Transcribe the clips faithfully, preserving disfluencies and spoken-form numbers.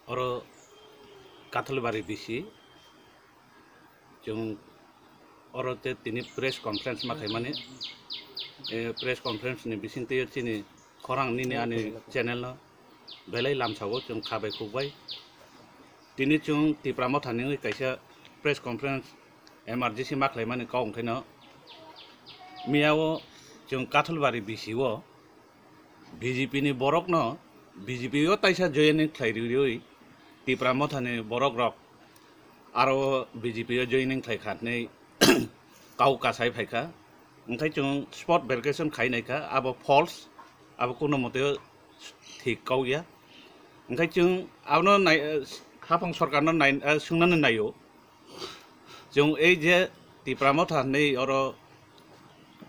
Oro Kathalbari B C, chwng oro te tini press conference ma khaimani. E, press conference ni bisingtwi chini khorang nini ani channel no belai lamsao chwng kha bai khuk bai. Tini chwng Tipra Motha ni wngwi kaisa press conference emergency ma khlaimani kok wngkhaino, miyao chwng Kathalbari B C o B J P ni borokno, B J P o taisa joining khlai riwi Tipra Motha ni borok rok aro B J P o joining khlai kha hinwi kau kasai phai kha. Wngkhai chwng spot verification khai nai kha, abo false, abo kuno mote thik kau ya. Wngkhai chwng abono nai, hapang sorkar no nai, swngnani naio. Chwng ei je Tipra Motha hinwi oro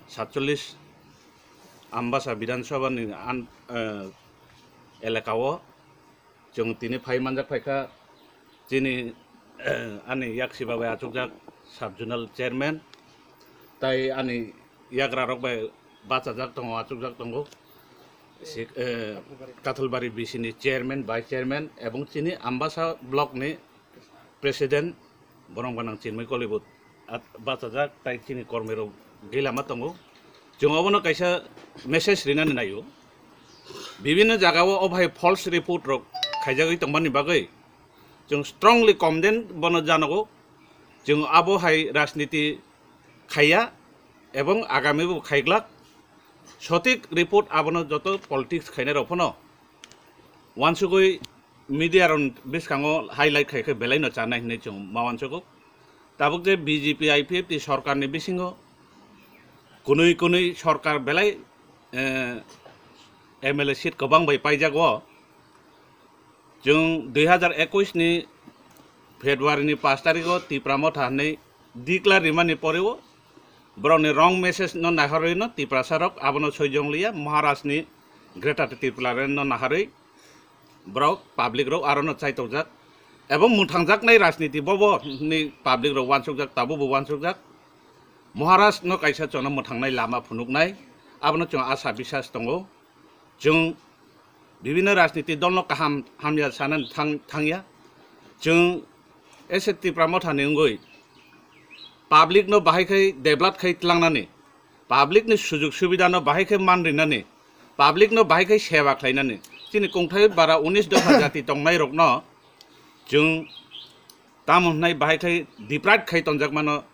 satchollis Ambasa Bidhan Sabha ni an, eh, elaka o chwng tini phai manjak phai kha chini, eh, ani yaksi babai achukjak sub zonal chairman, tai ani yagra rok bai bachajak tongo, achukjak tongo. Sik-, eh, Kathalbari B C ni chairman, vice chairman ebong chini Ambasa block ni president, borom gwnang Chinmay Koloi bo at-, bachajak, tai chini kormi rok gila ma tongo. Chwng obono kaisa message rinani naio. Bibinno jaga o, o bahai false report rok khaijagwi tongmani bagwi chwng strongly condemn bono janogo. Chwng abo hai rajniti khaiya ebong agami bo khaiglak. Sotik report abono joto politics khainai rok phano wansugwi media rok bwskango highlight khai khe belai no chanai hinwi chwng ma wansugo. Tabuk je B J P I P F T sorkar ni bisingo kunui kunui sorkar belai, eh, M L A seat kwbang bai paijago. Chwng dui hazar ekush ni February ni pash tarikh o Tipra Motha hinwi declare rimani pore o borok ni wrong message no naiharwi no Tiprasa rok abono soijong liya, Maharaj ni Greater Tipraland no naharwi borok public rok aro no chaitokjak ebong mwthangjaknai rajniti bobo ni public rok wansukjak, tabuk bo wansukjak. Maharaj no kaisa chwngno mwthangnai lama phunuknai, abono chwng asa bisas tongo. Chwng bibinno rajniti dolno kaham hamya sanani thang-, thangya. Chwng ese Tipra Motha ni wngwi public no bahai khai develop khai tlangnani, public ni sujug subida no bahai khai man rinani, public no bahai khai seba khlainani, chini kongthai bara unis dopha jati tongnai rokno chwng tamo hwnai bahai khai deprive khai tonjak mano,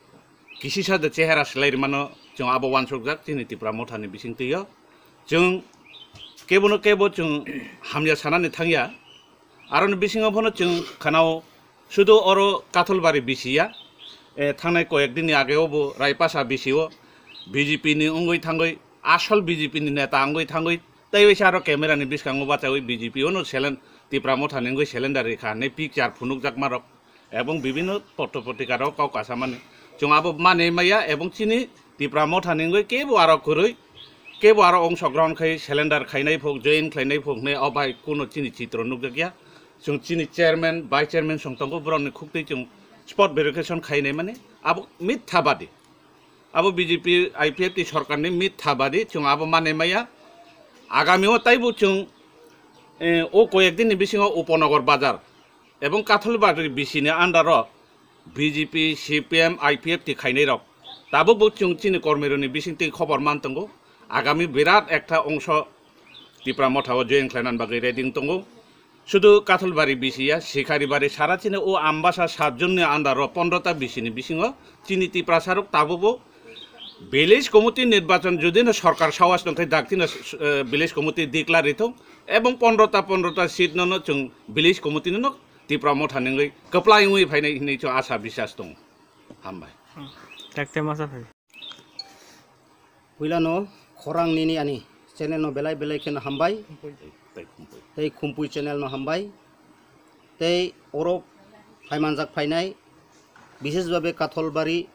kisisa de chehera swlai rimano chwng abo wansukjak chini Tipra Motha ni bisingtwi o. Chwng kebono kebo chwng hamya sanani thangya. Aroni bisingo phano chwng khanao sudu oro Kathalbari B C ya, eh, thangnai koyek din ni age o bo Raipasa B C o B J P ni wngwi thangwi, asol B J P ni neta wngwi thangwi, tei waisa aro camera ni bwskango bachawi B J P o no selen-, Tipra Motha ni wngwi cylinder rikha hinwi picture phunukjakma rok. Ebong bibinno potro potrika rok kok kasamani. Chwng abo mane maya ebong chini Tipra Motha ni wngwi kebo aro kwrwi, kebo aro ongso grohon khai cylinder khainai phok, join khlainai phok hinwi o bai kuno chini chitro nukjakya. Chwng chini chairman, vice chairman song tongo, borokni khuktwi chwng spot verification khainai mani abo mithabadi. Abo B J P I P F T sorkarni mithabadi, chwng abo mane maya. Agamio taibo chwng, eh, o koyek dinni bisingo Upanagar bazar ebong Kathalbari B C ni under o B J P, C P M, I P F T khainai rok tabukbo chwng chini kormirokni bisingtwi khobor man tongo. Agami birat ekta ongso Tipra Motha o join khlainani bagwi ready wng tongo. Sudu Kathalbari B C ya, Sikaribari sara chini o Ambasa sub zone ni under o pondro ta B C ni bisingo chini Tiprasa rok tabukbo village committee nirbachon jodi no sorkar sawas tongkhe dak chini, eh, village committee declare rithung ebong pondro ta pondro ta seat no no chwng village committee no no Tipra Motha ni wngwi kwplai wngwi phainai hinwi chwng asa bisas tongo. Hambai. Tekte masa phai. Puilano khorang nini ani channel no belai belai kheno hambai. Tei khumpui. Tei khumpui channel no hambai. Tei oro phaimanjak phainai, bishesh bhabe Katholbari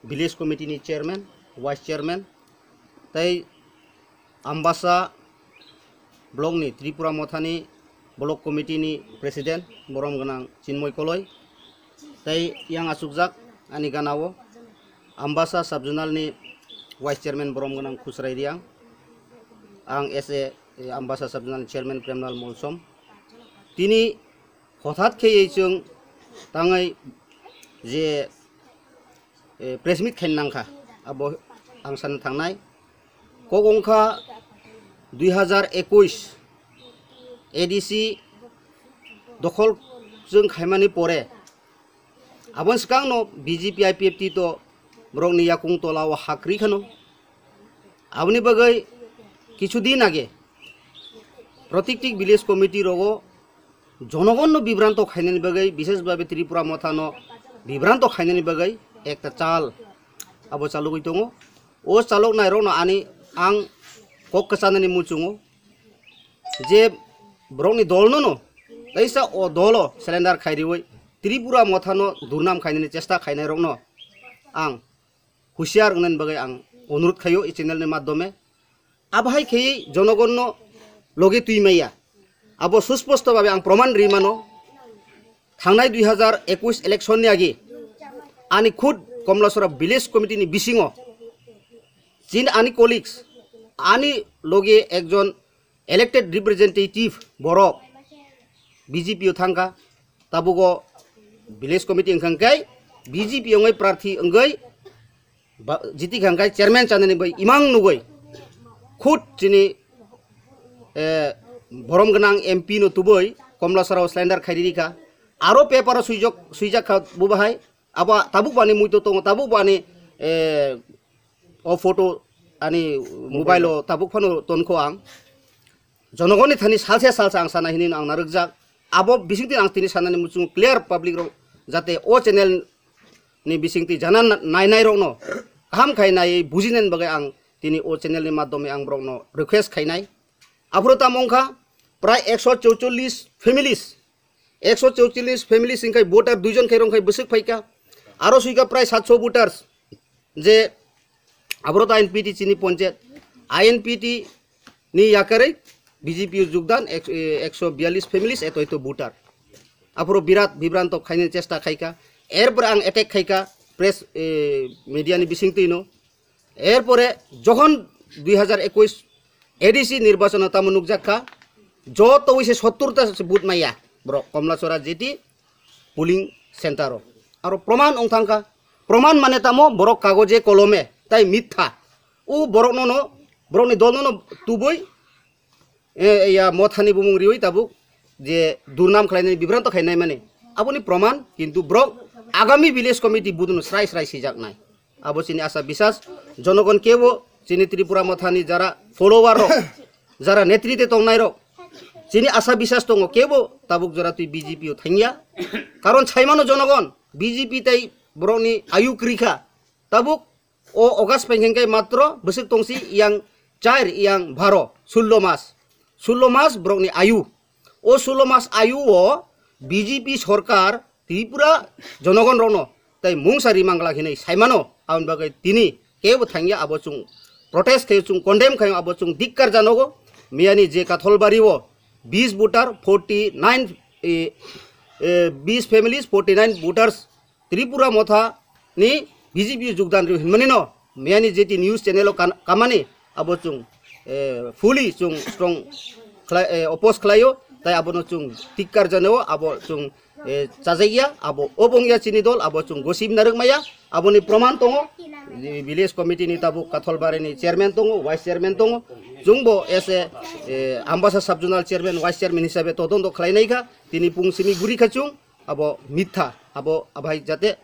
village committee ni chairman, vice chairman, tei Ambasa block ni Tripura Mothani block committee ni president borom gwnang Chinmoy Koloi, tei yang achukjak ani gana o Ambasa sub zonal ni vice chairman borom gwnang Khusrai Riang, ang as a Ambasa sub zonal chairman Premlal Molsom, tini hothat khe ei chwng tangwi je, eh, press meet khaina nangkha, abo ang sana thangnai. Kok wngkha dui hazar ekush A D C dokhol chwng khaimani pore, aboni swkangno B J P I P F T to borokni yakung tola o ha kwrwi khano. Aboni bagwi kichu din age protikti village committee rogo jonogonno bibranto khainani bagwi, bishesh bhabe Tripura mothano bibranto khainani bagwi ekta chal abo chalogwi tongo. O chaloknairokno ani ang kok kwchanani muchungo je borokni dolnono teisa o dolo surrender khairiwi Tripura mothano durnam khainani chesta khainairokno ang husiar wngnani bagwi ang onurut khaio e channel ni madhyome. Abohai khei jonogonno loge twi maya. Abo susposto babe ang proman ri mano. Thangnai dui hazar ekush election ni agi ani khud Komlasora village committee ni bisingo chini ani colleagues, ani loge ekjon elected representative borok B J P o thangkha, tabugo village committee wngkha khe B J P wngwi prarthi wngwi ba-, jiti kha khe chairman chanani bai imang nugwi khud chini, eh, borom gwnang M P no tubui Komlasora o slender khairi rikha, aro paper o swijak, swijak kha bubo hai, abo tabuk bani muito tongo, tabuk bani, eh, o photo ani mobile o tabuk phano tonkho ang. Jonogoni thani salsa salsa ang sana hinwi ang narwkjak. Abo bisingtwi ang tini sanani muchungo clear public rok jate o channel ni bisingtwi jana na-, nainai rokno kaham khai naiwi bujinani bagwi ang tini o channel ni madhyome ang borokno request khainai. Aphuru tamo wngkha prai ekso chorchollis families, ekso chorchollis families wngkhai voter duijon khai rong khai bwswk phaikha, aro swikha prai satso voters. Je aboro ta I N P T chini ponchayat, I N P T ni yakarwi B J P o jogdan ek-, eh, ekso biyallis families eto eto voter. Aphuru birat bibranto khainani chesta khaikha, erpore ang attack khaikha press, eh, media ni bisingtwino. Erpore jokhon dui hazar ekush A D C nirbachon o tamo nukjak kha, joto wise sottur ta se vote maya borok Komlachora J T polling center o. Aro proman wng thangkha, proman mane tamo borok kagoje kolome tai mitha. O borok nono, borokni dol nono tubui, eh, ya mothani bumung riwi tabuk je durnam khlainani bibranto khainai mani. Aboni proman kintu borok agami village committee buduno srai srai sijaknai. Abo chini asa bisas, jonogon kebo chini Tripura mothani jara follower rok, jara netritwe tongnai rok, chini asa bisas tongo kebo tabuk jora twi B J P o thangya. Karon saimano jonogon B J P tai borokni ayu kwrwikha. Tabuk o August phaikhe matro bwswk tongsi yang char yang baro, sullo mas. Sullo mas borokni ayu. O sullo mas ayu o B J P sorkar Tripura jonogon rokno tai mungsa rimang glak hinwi saimano, aboni bagwi tini kebo thangya abo chwng protest khayo, chwng condemn khayo, abo chwng dikkar janogo. Miyani je Katholbari o bis voter forty nine, eh, eh, bis families forty nine voters Tripura motha ni B J P o jogdan rw hinmani no miyani J T news channel o kan-, kamani abo chwng, eh, fully chwng strong khlai, eh, oppose khlaio, tai abono chwng tikkar janao, abo chwng, eh, chajakya, abo obongya chini dol, abo chwng gosip narwk maya, aboni proman tongo. Village committee ni tabuk Katholbari ni chairman tongo, vice chairman tongo, chwngbo as a, eh, Ambasa sub zonal chairman, vice chairman hisabe todonto khlainai kha, tini pung simi guri kha chwng. Abo mitha, abo abai jate,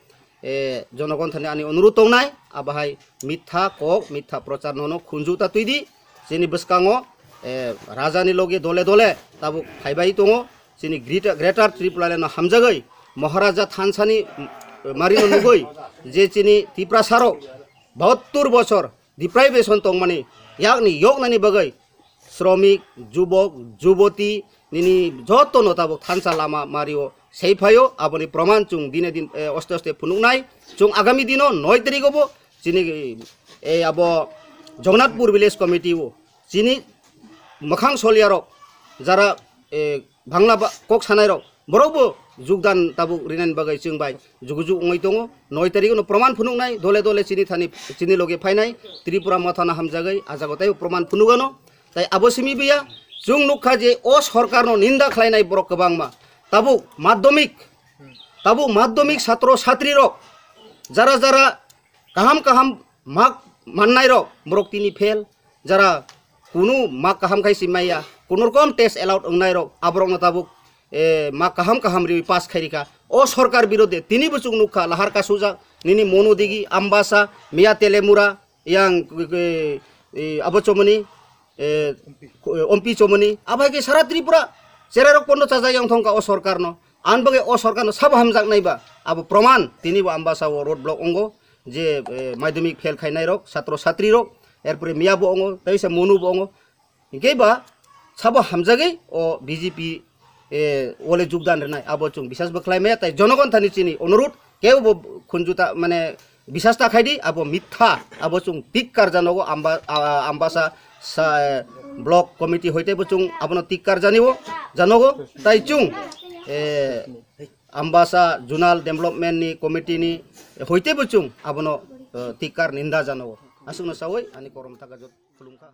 eh, jonogon thani ani onurudh tongnai, abo hai mitha kok, mitha prochar nono khunju ta twi di. Chini bwskango, eh, raja ni loge dole dole tabuk phaibai tongo. Chini Greater, Greater Tripura Land no hamjagwi Maharaja thansani, mm, marino nugwi je chini Tiprasa rok bahattur bochor deprivation tongmani yakni yoknani bagwi sromik, jubok, juboti nini joto no tabuk thansa lama mario sei phaio, aboni proman chwng dine din, eh, oste oste phunuknai. Chwng agami dino noi tarikh o bo chini, eh, abo Jagannathpur Village Committee o chini mwkhang solyarok jara, eh, Bangla ba kok sanairok, borokbo jogdan tabuk rinani bagwi chwng bai juguju wngwi tongo. Noi tarikh no proman phunuknai, dole dole chini thani, chini loge phainai, Tripura mothano hamjagwi, ah jaga taibo proman phunukgano. Tai abo simi biya, Chwng nukha je o sorkarno ninda khlainai borok kwbangma. Tabuk madhyamik, tabuk madhyamik satro satrirok, jara jara kaham kaham mark mannairok, borok tini fail, jara kunu mark kaham khai si maya, kunu rokom test allowed wngnairok, aborokno tabuk, eh, mark kaham kaham riwi pass khairika. O sorkar birodhe tini bo chwng nukha, lahar kasujak, nini Monu Digi, Ambasa, Miya Telemura, yang, eh, eh, abo chomoni, eh, Ompi chomoni, abai ke sara Tripura, chererok pondo chajak yang thongka o sorkarno, an bagwi o sorkarno sabo hamjak naiba, abo proman, tini bo Ambasa o road block ongo, je, eh, madhyamik fail khainairok, satro satrirok, erpore Miya bo ongo, tei se Monu bo ongo, hinkhe ba sabo hamjagwi o B J P, eh, ole jogdan rwnai, abo chwng bisas bo khlai maya, tai jonogon thani chini onurudh, kebo bo khunju ta, mane, bisas ta khai di, abo mitha, abo chwng tikkar janogo, amba-, a-, Ambasa sa, eh, block committee hoite bo chwng abono tikkar janiwo, janogo, tai chwng, eh, Ambasa Zonal Development ni Committee ni hoite bo chwng abono, eh, tikkar ninda janogo. Aswkno sawi ani korom thaka jot khulumkha.